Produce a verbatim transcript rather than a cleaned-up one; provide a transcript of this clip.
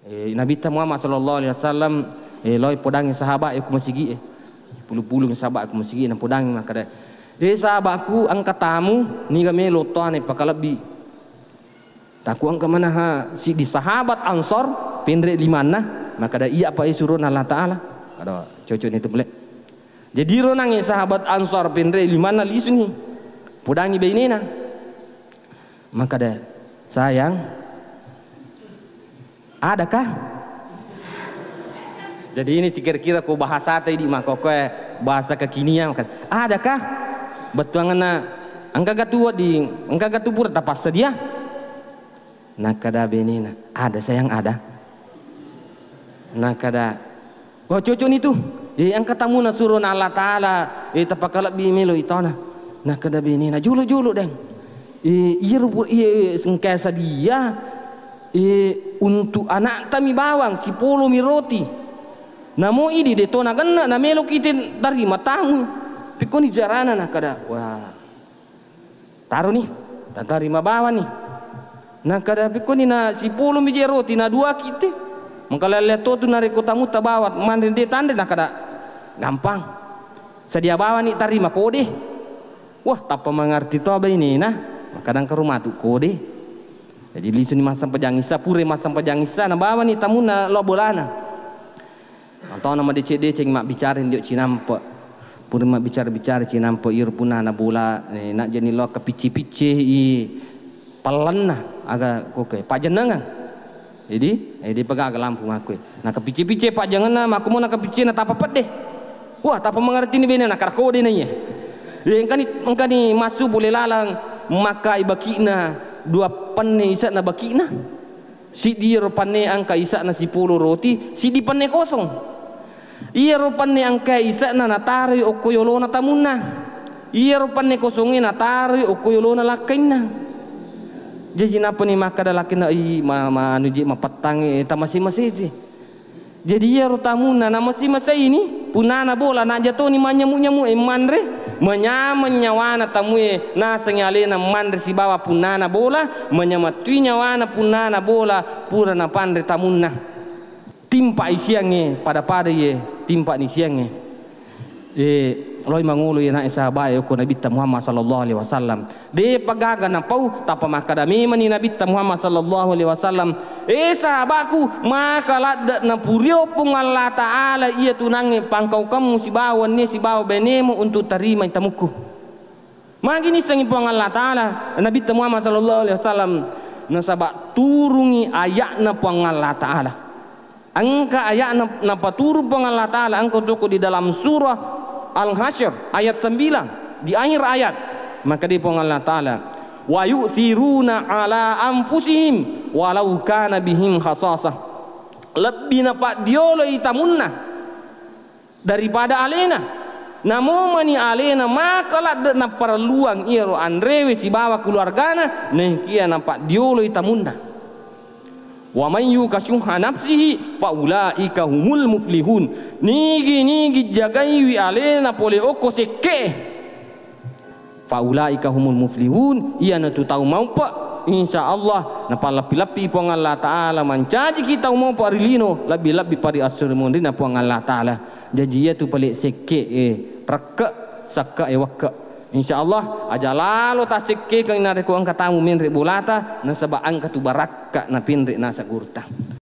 Eh, Nabitta Muhammad sallallahu alaihi wasallam, eh, loi podangi sahabat e ku masigi e. Pulu-pulung sahabat ku masigi, napodangi makkada, "Eh, sahabatku, engka tamu niga melo toane pakalebbi." Taku engka manaha siddi sahabat Ansor, penre limanna, makkada, "Iya pa e surona Allah Ta'ala." Aduh, cocok ni tu, Bule. Jadi ro nangi sahabat Ansor penre limanna lisuni. Podangi bainena. Makkada, "Sayang, adakah?" Jadi ini sikira-kira ko bahasa tadi makkokkoe bahasa kekinian, makkada, "Adakah bettuanna engka gatu di, engka gatu pura tapassedia?" Nakkada benena, "Ada sayang, ada." Nakkada, "Oh, cocok ni tu. Eh, engka tamuna surona Allah Ta'ala, eh, tapakalebbi melo itona." Nakkada benena, "Jolo-jolo, Deng. Eh, iya rupu-, iya, eh, sengkai sadia, eh, untuk anakta mi bawang, sipolo mi roti. Namo idi de to nagenna, namelo kita tarima tamu." Pikkoni jarana nakkada, "Wah." Taroni, tatarima bawani. Nakkada, "Pikkoni na sipolo mi je roti, na dua kitte. Mengkalalle to tu narekko tamu tabawa manre de tanre," nakkada, "Gampang. Sedia bawani tarima kode." Wah, tappa mangarti to bainena. Makkada, "Engka rumatu kode." Jadi lisuni massempajang issa, pura massempajang issa, nabawani tamunna lao bolana. Antona madeceng-deceng mabbicara ndio cinampe. Pura mabbicara-bicara cinampe, iyaro punnana bola, eh, najjani lao kapicce-picce i pallenna, aga koke, pajjennengeng. Jadi, eh, de pagaga lampu makkue. Nakapicce-picce pajjennengenna, makkumo nakapicce na tapa pedde. Wah, tapa mengerti ni bene, nakara kode na iye. Eh, engkani, engkani massu pole lalang makkai baki'na, dua penne ise'na baki'na. Siddi iyaro panne engka ise'na sipolo roti, siddi panne kosong. Iyaro panne engka ise'na nataroi okko yolona tamunna. Iyaro panne kosongnge nataroi okko yolona lakkainna. Jaji nappani makkada lakkainna, "Ih, ma-, ma-, anu je mapettangnge, tamase-mase je." Jadi iyaro tamunna namase-masei ni, punnana bola, najjatoni manyamuk-nyamuk e manre, manyameng nyawana tamue nasengngi alena manre sibawa punnana bola, manyameng tui nyawana punnana bola pura napanre tamunna. Timpa isiangnge, pada-pada iye timpa ni siangnge. Eh, loi mangolo iye nae sahabae okko Nabitta Muhammad sallallahu alaihi wasallam. De pagaga napau, tappa makkada memani Nabitta Muhammad sallallahu alaihi wasallam, "Eh, sahabatku, maka ladde napurio Puang Allah Ta'ala iya tunangnge pangkaukammu sibawa wennie sibawa benemu untuk tarimai tamukku." Magi nissengngi Puang Allah Ta'ala, Nabitta Muhammad sallallahu alaihi wasallam, nasaba turungi aya'na Puang Allah Ta'ala. Engka aya'na napaturung Puang Allah Ta'ala, engka toko di dalam surah Al-Hasyr ayat sembilan, di akhir ayat. Makkeda Puang Allah Ta'ala, "Wa yu'thiruna ala anfusihim walau kana bihim khasasah." Lebbi napaddioloi tamunna daripada alena. Namo mani alena maka ladde napparelluang iyaro anrewe sibawa keluargana, naekiya napaddioloi tamunna. "Wa man yuqa syuhha nafsihi fa ulaika humul muflihun." Nigi-nigi jagaiwi alena pole okko sekke'e, fa ulaika humul muflihun, iyanatu tau maupe. Insya Allah napalleppi-leppi Puang Allah Ta'ala, mancajiki tau maupe ri lino, lebbi-lebbi pa ri esso ri munrinna Puang Allah Ta'ala. Jaji iyatu pale sekke'e rekke', sekke'e wekke'. Insya Allah, aja lalo tasekkekeng narekko engka tamu menre bolata, nasaba engkatu barakka napinre naseng gurutta.